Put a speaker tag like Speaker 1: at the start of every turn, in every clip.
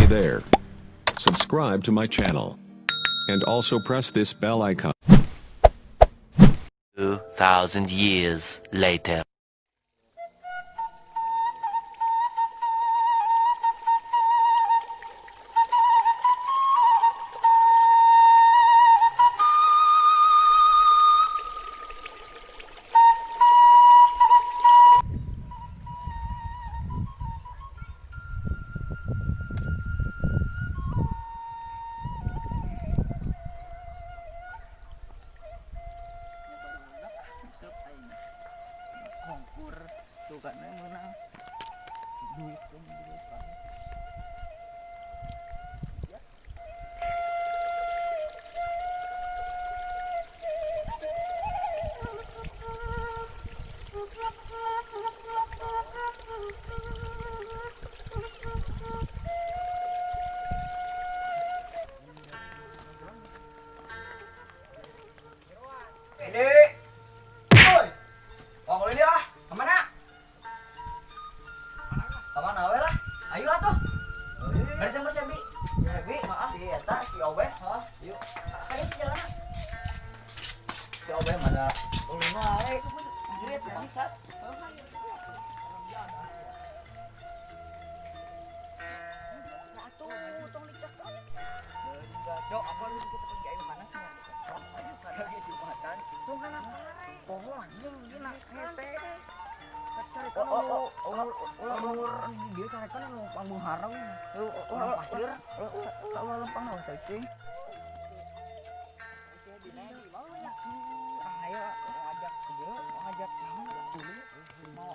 Speaker 1: Hey there. Subscribe to my channel. And also press this bell icon.
Speaker 2: 2,000 years later.
Speaker 3: Kongkur tuh kan menang duit kan. Ini, oi, mau ini ah, kemana? Kemana we lah? Ayo atuh. Beres sama si Bi. Si Bi, maaf. Si eta, si Obeh, hah? Yuk. Ayo ke jalan. Si Obeh mana? Ulun wae. Anjir eta bangsat.
Speaker 4: Atuh, tong dicekal.
Speaker 3: Dok, apa lu kita pergi ayo mana sih? Lagi Jumatan.
Speaker 4: Tong kana poho anjing dina hese.
Speaker 3: Oh, oh, oh, ulah ulah dia carekan anu panggung harang. Ulah pasir.
Speaker 4: Ulah lempang lah cacing. Ayo ngajak dia, ngajak dulu mau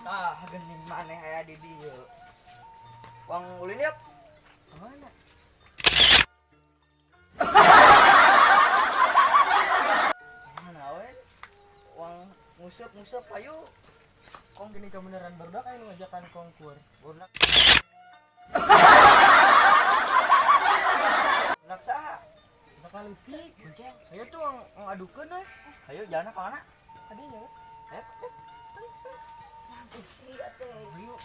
Speaker 3: Tah, geuning maneh aya di dieu. Wang ulin yap. Kemana? Mana we? Wang nguseup-nguseup ayo.
Speaker 5: Kong gini kebenaran barudak aya nu ngajakan kongkur.
Speaker 3: Barudak. Barudak saha?
Speaker 5: Barudak leutik.
Speaker 3: Ayo tuh ngadukeun we. Ayo jalan ka mana?
Speaker 5: Adinya we.
Speaker 3: Ayo. Ayo.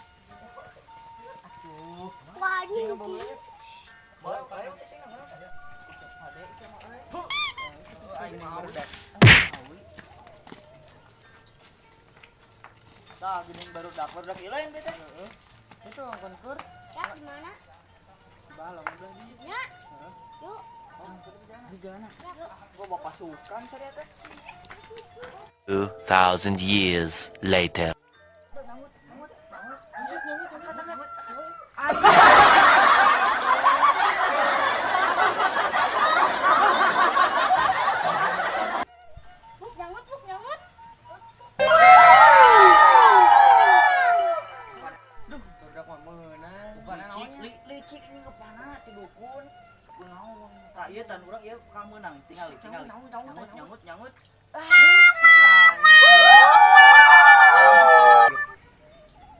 Speaker 3: Atuh.
Speaker 5: Cing bawa.
Speaker 3: Bawa ayo cing na. Useup hade sia mah euy. Aing mah barudak. Tah geuning barudak, barudak ieu lain teh.
Speaker 5: Heeh. Itu kongkur.
Speaker 6: Ya, di mana?
Speaker 5: Balong belah dieu.
Speaker 6: Ya. Yuk.
Speaker 5: Di jalan.
Speaker 3: Gua bawa pasukan saria teh.
Speaker 2: 2,000 years later.
Speaker 5: Anjir nyawa angkat angkat.
Speaker 6: Buk, nyangut, buk, nyangut.
Speaker 5: Duh, barudak mah meunang.
Speaker 3: Licik, licik ini kepana ti dukun. Kunaon? Tah ieu tan urang ieu bakal meunang, tingali, tingali. Nyangut, nyangut, nyangut.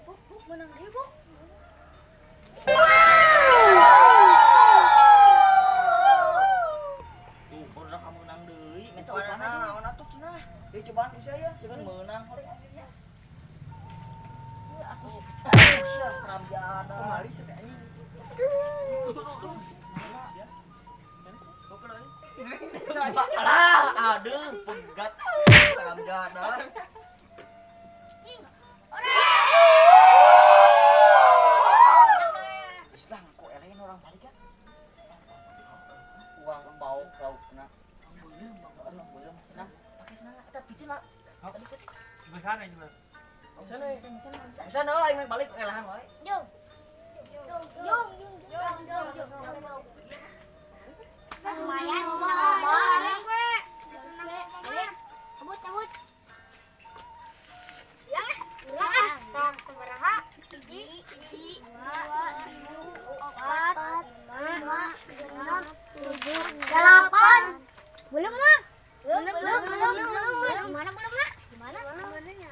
Speaker 6: Buk, buk, menang deh, buk.
Speaker 3: Tuh, barudak kamu menang deui. Minta upana naon atuh cenah. Deui cobaan ku sia ya, cenah meunang paling akhirnya. Aku sih, sia ramjana.
Speaker 5: Kemari sih teh anjing.
Speaker 3: Alah, aduh, pegat. Ramjana. Geus lah ngaku elehin orang balik ya. Uang bau laukna. Beuleum, beuleum, beuleum. Nah, pakai senang eta piceun lah.
Speaker 5: Di sana juga. Sana ya.
Speaker 3: Sana aing mah balik ngelahan wae.
Speaker 6: Jom. Jom, jom, jom, jom, jom, jom. Lumayan, senang loba. Cabut, cabut. Ya, ulang ah. Sok sabaraha? 1, 2, 3, 4, 5, 6, 7, 8. Belum lah. Belum, belum, belum, belum. Mana belum lah? Mana? Mananya?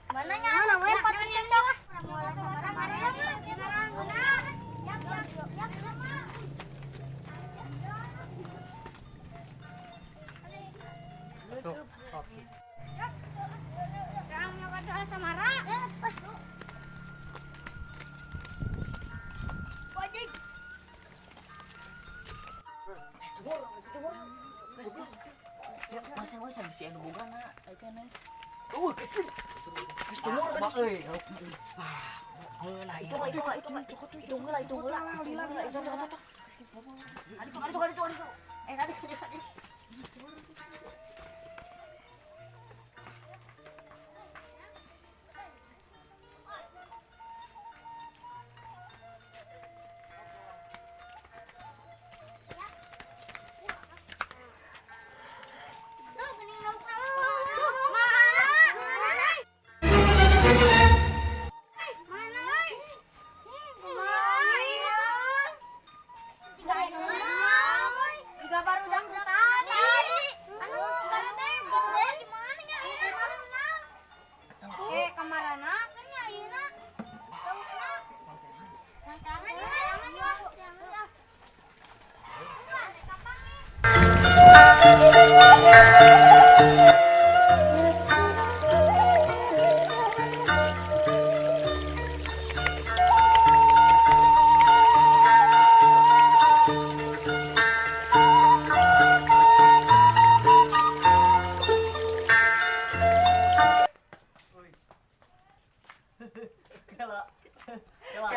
Speaker 6: Mananya? Mana we empat cocok.
Speaker 5: Tuh.
Speaker 3: Aya nu bogana, aya keneh.
Speaker 4: Geus geus cumur kan euy.
Speaker 3: Nah, itu lah, itu lah, itu lah, itu lah, itu lah, itu lah, itu lah, itu. Aditu, aditu, aditu, aditu. Eh, aditu, aditu.
Speaker 6: Tuh, geuning laukna. Tuh, mana? Mana? Mana? Mana ieu? Jika anu mah, jika baru dang tadi. Anu, baru teh gede di mana nya ieu maruna? Eh, kamarana kan nya ayeuna. Laukna. Tangan ya, tangan ya.
Speaker 3: Kela. Kela.